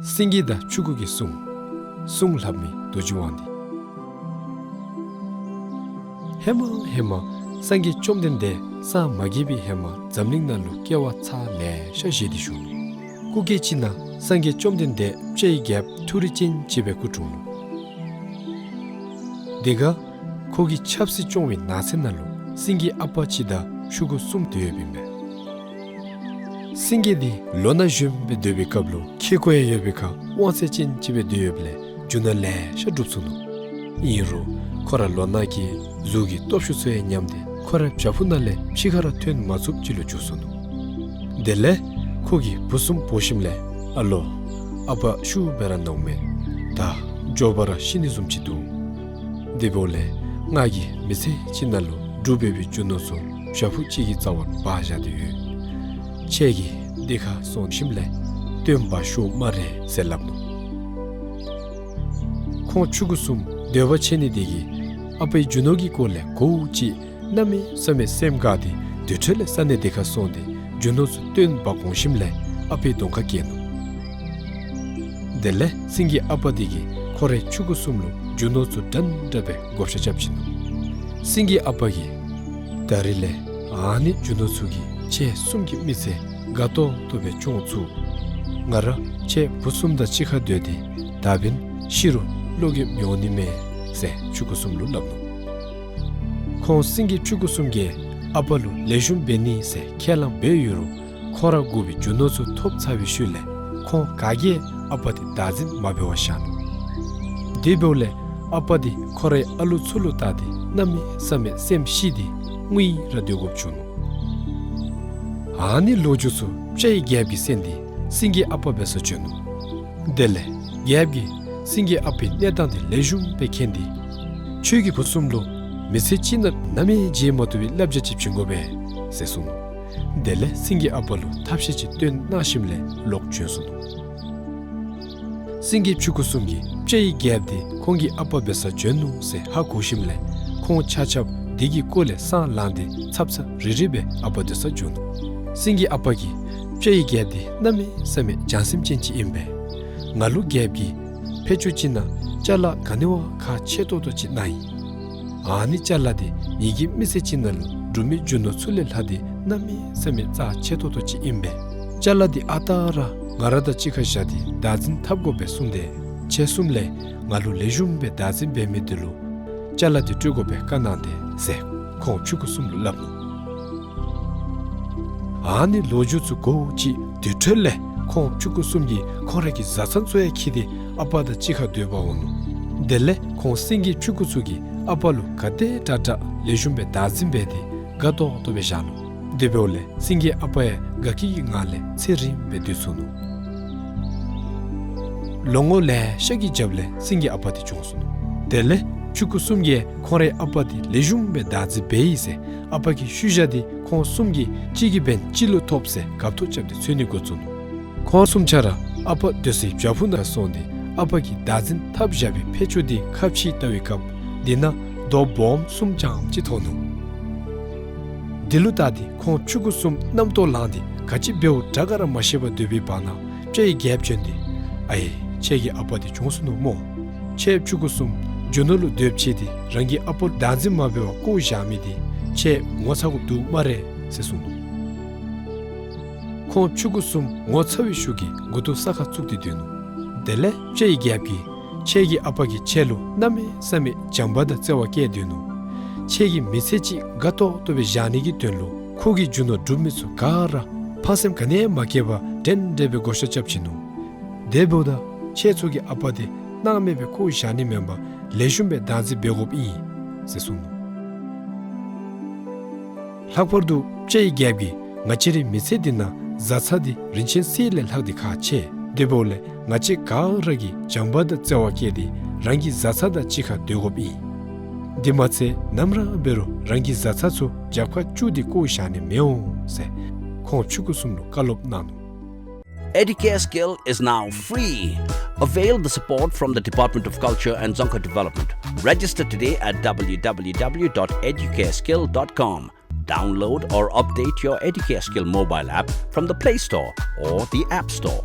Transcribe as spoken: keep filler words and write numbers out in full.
སེང་གེ་དང་ཕྲུ་གུ་གིས་གསུངས། གསུང་ལྷབ་མི་རྡོ་རྗེ་དབང་འདུས། ཧེ་མ་ཧེ་མ་སངས་རྒྱས་བཅོམ་ལྡན་འདས་སངས་མ་རྒྱས་པའི་ཧེ་མ་འཛམ་གླིང་ནང་ལུ་སྐྱེ་བ་ཚར་ལེ་ཤ་བཞེས་ཏེ་བཞུགས་ནུག། སྐུ་སྐྱེ་ཅིག་ནང་སངས་རྒྱས་བཅོམ་ལྡན་འདས་ལྕེ་ཡི་རྒྱལཔོ་མཐོ་རིས་ཅན་ཅིག་སྦེ་སྐུ་འཁྲུངས་ནུག། དེ་ཁར་ཁོ་གི་ཆབ་སྲིད་སྐྱོང་བའི་ནགས་ཚལ་ནང་ལུ་སེང་གེ་ཨ་པ་ཅིག་དང་ཕྲུ་གུ་གསུམ་སྡོད་ཡོདཔ་ཨིན་མས། སེང་གེ་འདི་ལོ་ན་གཞོནམ་སྦེ་སྡོད་པའི་སྐབས་ལུ་ཁེ་ཀོ་ཡང་ཡོད་པའི་ཁར་དབང་ཚད་ཅན་ཅིག་སྦེ་སྡོད་ཡོདཔ་ལས་རྒྱུ་ནོར་ལེ་ཤ་བསྒྲུབས་ཚུགས་ནུག། ཨིན་རུང་ཁོ་ར་ལོ་ན་གིས་གཟུགས་ཀྱི་སྟོབས་ཤུགས་ཚུ་ཡང་ཉམས་ཏེ་ཁོ་རའི་བྱག་ཕུག་ནང་ལས་ཕྱི་ཁར་ར་ཐོན་མ་ཚུགསཔ་ཅིག་ལུ་གྱུར་སོ་ནུག། དེ་ལས་ཁོ་གིས་བུ་གསུམ་འབོ་ཞིནམ་ལས་ཨ་ལོ། ཨ་པ་ཤུགས་སྦེ་ར་ནཝ་མས། ད་མགྱོགས་པ་ར་ཤི་ནི་བཟུམ་ཅིག་འདུག། དེ་འབདཝ་ལས་ང་གིས་མི་ཚེ་གཅིག་ནང་ལུ་སྒྲུབ་འབད་བའི་རྒྱུ་ནོར་ཚུ་བྱག་ཕུག་གཅིག་གི་རྩ་བར་སྦ་བཞག་སྟེ་ཡོད། ཁྱེད་ཀྱིས་དེ་ཁར་སོང་ཞིནམ་ལས་བཏོན་འབག་ཤོག་སྨ་རེ་ཟེར་སླབ་ནུག། ཁོང་ཕྲུ་གུ་གསུམ་འདོད་པ་ཆེ་ནི་དེ་གིས་ཨ་པའི་རྒྱུ་ནོར་གྱི་སྐོར་ལས་གོ་ཅི། གནམ་མེད་ས་མེད་སེམས་དགའ་སྟེ་དེ་འཕྲོ་ལས་ས་གནས་དེ་ཁར་སོང་སྟེ་རྒྱུ་ནོར་ཚུ་བཏོན་འབག་འོང་ཞིནམ་ལས་ཨ་པའི་གདོང་ཁར་བཀལ་ནུག། དེ་ལས་སེང་གེ་ཨ་པ་དེ་གིས་ཁོ་རའི་ཕྲུ་གུ་གསུམ་ལུ་རྒྱུ་ནོར་ཚུ་འདྲན་འདྲ་སྦེ་བགོ་བཤའ་རྐྱབ་བྱིན་ནུག། སེང་གེ་ཨ་པ་གིས་ད་རིས་ལས་ཨ་ནི་རྒྱུ་ནོར་ཚུ་གིས་ཁྱེད་གསུམ་གྱི་མི་ཚེ་དགའ་ཏོག་ཏོ་སྦེ་སྐྱོང་ཚུགས། ང་ར་ཁྱེད་བུ་གསུམ་དང་གཅིག་ཁར་སྡོད་དེ་ད་འབདན་ཤི་རུང་བློ་འགྱོདཔ་མི་འོང་ནི་མས་ཟེར་ཕྲུ་གུ་གསུམ་ལུ་སླབ་ནུག། ཁོང་སེང་གེ་ཕྲུ་གུ་གསུམ་གྱིས་ཨ་པ་ལུ་ལེགས་ཤོམ་འབད་ནི་ཟེར་ཁས་བླངས་འབད་ཡོད་རུང་ཁོང་ར་དགོ་པའི་རྒྱུ་ནོར་ཚུ་ཐོབ་ཚར་བའི་ཤུལ་ལས་ཁོང་ག་གིས་ཨ་པ་དེ་བདག་འཛིན་མ་འབད་བར་བཞག་ནུག། དེ་འབདཝ་ལས་ཨ་པ་དེ་ཁོ་རའི་ཨ་ལུ་ཚུ་ལུ་བལྟ་སྟེ་གནམ་མེད་ས་མེད་སེམས་ཤི་སྟེ་ངུ་ཡི་ར་སྡོད་དགོཔ་བྱུང་ནུག། ཨ་ནི་ལོ་རྒྱུས་ཚུ་ལྕེ་ཡི་རྒྱལཔོ་གིས་གསན་ཏེ་སེང་གེ་ཨ་པ་འབད་སར་བྱོན་ནུག། དེ་ལས་རྒྱལཔོ་གིས་སེང་གེ་ཨ་པའི་གནས་སྟངས་དེ་ལེགས་ཤོམ་སྦེ་མཁྱེན་ཏེ་ཁྱོད་ཀྱིས་བུ་གསུམ་ལུ་མི་ཚེ་གཅིག་ནང་གནམ་མེད་བརྗེད་མ་བཏུབ་པའི་བསླབ་བྱ་ཅིག་བྱིན་དགོ་པས་ཟེར་གསུངས་ནུག། དེ་ལས་སེང་གེ་ཨ་པ་ལུ་ཐབས་ཤེས་ཅིག་སྟོན་གནང་ཞིནམ་ལས་ལོག་བྱོན་སོ་ནུག། སེང་གེ་ཕྲུ་གུ་གསུམ་གྱིས་ལྕེ་ཡི་རྒྱལཔོ་དེ་ཁོང་གི་ཨ་པ་འབད་སར་བྱོན་ནུག་ཟེར་ཧ་གོ་ཞིནམ་ལས་ཁོང་ཆ་ཁྱབ་དེ་གི་སྐོར་ལས་སང་ལངས་ཏེ་ཚབ་ཚ་རི་རི་སྦེ་ཨ་པ་སྡོད་སར་འགྱོ་ནུག། སེང་གེ་ཨ་པ་གིས་ལྕེ་ཡི་རྒྱལཔོ་དེ་གནམ་མེད་ས་མེད་བྱང་སེམས་ཅན་ཅིག་ཨིན་པས། ང་ལུ་རྒྱལཔོ་གིས་ཕད་ཅུང་ཅིག་ནང་ཅ་ལ་ག་ནི་བ་ཁག་ཆེ་ཏོག་ཏོ་ཅིག་གནང་ཡི། ཨ་ནི་ཅ་ལ་དེ་ངེ་གི་མི་ཚེ་གཅིག་ནང་ལུ་སྒྲུབ་མི་རྒྱུ་ནོར་ཚུ་ལས་ལྷག་སྟེ་གནམ་མེད་ས་མེད་རྩ་ཆེ་ཏོག་ཏོ་ཅིག་ཨིན་པས། ཅ་ལ་དེ་ཨ་རྟག་ར་ང་ར་དང་གཅིག་ཁར་བཞག་སྟེ་བདག་འཛིན་འཐབ་དགོ་པས་གསུངས་ཏེ་ཁྱེད་གསུམ་ལས་ང་ལུ་ལེགས་ཤོམ་སྦེ་བདག་འཛིན་འབད་མི་དེ་ལུ་ཅ་ལ་དེ་སྤྲོད་དགོ་པའི་བཀའ་གནང་སྟེ་ཟེར་ཁོང་ཕྲུ་གུ་གསུམ་ལུ་སླབ་ནུག། ཨ་ནི་ལོ་རྒྱུས་ཚུ་གོ་ཅི། དེ་འཕྲོ་ལས་ཁོང་ཕྲུ་གུ་གསུམ་གྱིས་ཁོང་ར་གི་བཟའ་ཚང་ཚུ་ཡང་འཁྱིད་དེ་ཨ་པ་དང་གཅིག་ཁར་སྡོད་པར་འོང་ནུག། དེ་ལས་ཁོང་སེང་གེ་ཕྲུ་གུ་ཚུ་གིས་ཨ་པ་ལུ་ག་དེ་དྲག་དྲག་ལེགས་ཤོམ་སྦེ་བདག་འཛིན་འབད་དེ་དགའ་ཏོག་ཏོ་སྦེ་བཞག་ནུག། དེ་འབདཝ་ལས་སེང་གེ་ཨ་པ་ཡང་དགའ་སྐྱིད་ཀྱི་ངང་ལས་ཚེ་རིངམོ་སྦེ་སྡོད་ཚུགས་ནུག། ལོ་ངོ་ལེ་ཤ་གི་རྒྱབ་ལས་སེང་གེ་ཨ་པ་དེ་གྱོངས་སོ་ནུག། དེ་ལས་ཕྲུ་གུ་གསུམ་གྱིས་ཁོང་རའི་ཨ་པ་དེ་ལེགས་ཤོམ་སྦེ་བདག་འཛིན་འབད་ཡི་ཟེར་ཨ་པ་གི་ཤུལ་བཞག་དེ་ཁོང་གསུམ་གྱིས་གཅིག་གིས་འབདན་གཅིག་ལུ་ཐོབ་ཟེར་གབ་ཐོབ་རྐྱབ་སྟེ་འཚོལ་ནི་འགོ་བཙུགས་ནུག། ཁོང་གསུམ་ཆ་ར་ཨ་པ་སྡོད་སའི་བྱག་ཕུག་ནང་སོང་སྟེ་ཨ་པ་གིས་བདག་འཛིན་འཐབ་བཞག་པའི་ཕད་ཅུང་དེ་ཁ་ཕྱེ་བལྟ་བའི་སྐབས་དེ་ནང་རྡོ་སྦོམ་གསུམ་ཙམ་ཅིག་ཐོན་ནུག། དེ་ལུ་བལྟ་སྟེ་ཁོང་ཕྲུ་གུ་གསུམ་རྣམ་རྟོག་ལངས་ཏེ་ག་ཅི་འབདཝ་དྲག་ག་ར་མ་ཤེས་པར་སྡོད་པའི་བར་ན་ལྕེ་ཡི་རྒྱལཔོ་བྱོན་ཏེ་ཨའི་ཁྱེད་ཀྱི་ཨ་པ་དེ་གྱོངས་སོ་ནུག་སྨོ། ཁྱེད་ཕྲུ་གུ་གསུམ་རྒྱུ་ནོར་ལུ་འདོད་ཆེ་སྟེ་རང་གི་ཨ་པ་བདག་འཛིན་མ་འབད་བར་བཀོ་བཞག་མི་དེ་ཁྱེད་ངོ་ཚ་དགོཔ་འདུག་སྨ་རེ་ཟེར་གསུངས་ནུག། ཁོང་ཕྲུ་གུ་གསུམ་ངོ་ཚ་བའི་ཤུགས་ཀྱིས་མགུ་ཏོ་ས་ཁར་བཙུགས་ཏེ་སྡོད་ནུག། དེ་ལས་ལྕེ་ཡི་རྒྱལཔོ་གིས་ཁྱེད་ཀྱི་ཨ་པ་གིས་ཁྱེད་ལུ་གནམ་མེད་ས་མེད་བྱམས་པ་དང་བརྩེ་བ་བསྐྱེད་སྡོད་ནུག། ཁྱེད་ཀྱི་མི་ཚེ་གཅིག་དགའ་ཏོག་ཏོ་སྦེ་བཞག་ནི་གི་དོན་ལུ་ཁོ་གིས་རྒྱུ་ནོར་སྒྲུབ་མི་ཚུ་ག་ར་ཕངས་སེམས་ག་ནི་ཡང་མ་བསྐྱེད་པར་འདྲན་འདྲ་སྦེ་བགོ་བཤའ་རྐྱབ་བྱིན་ནུག། དེ་འབདཝ་ད་ཁྱེད་ཚུ་གི་ཨ་པ་དེ་སྣང་མེད་སྦེ་བཀོ་བཞག་ནི་མེན་པར་ལེགས་ཤོམ་སྦེ་བདག་འཛིན་འབད་དགོཔ་ཨིན་ཟེར་གསུངས་ནུག། ལྷག་པར་དུ་ལྕེ་ཡི་རྒྱལཔོ་གིས་ང་བཅས་རའི་མི་ཚེ་འདི་ནང་བཟའ་ཚང་དེ་རིན་ཆེན་གསེར་ལས་ལྷག་སྟེ་ཁག་ཆེ། དེ་འབདཝ་ལས་ང་བཅས་ག་ར་གིས་བྱམས་པ་དང་བརྩེ་བ་བསྐྱེད་དེ་རང་གི་བཟའ་ཚང་དང་གཅིག་ཁར་སྡོད་དགོཔ་ཨིན། དེ་མ་ཚད་ནམ་ར་འབད་རུང་རང་གི་བཟའ་ཚང་ཚུ་རྒྱབ་ཁར་བཅུག་སྟེ་བཀོ་བཞག་ནི་མི་འོང་ཟེར་ཁོང་ཕྲུ་གུ་གསུམ་ལུ་བཀའ་སློབ་གནང་ནུག། Educare Skill is now free. Avail the support from the Department of Culture and Dzongkha Development. Register today at W W W dot educare skill dot com. Download or update your Educare Skill mobile app from the Play Store or the App Store.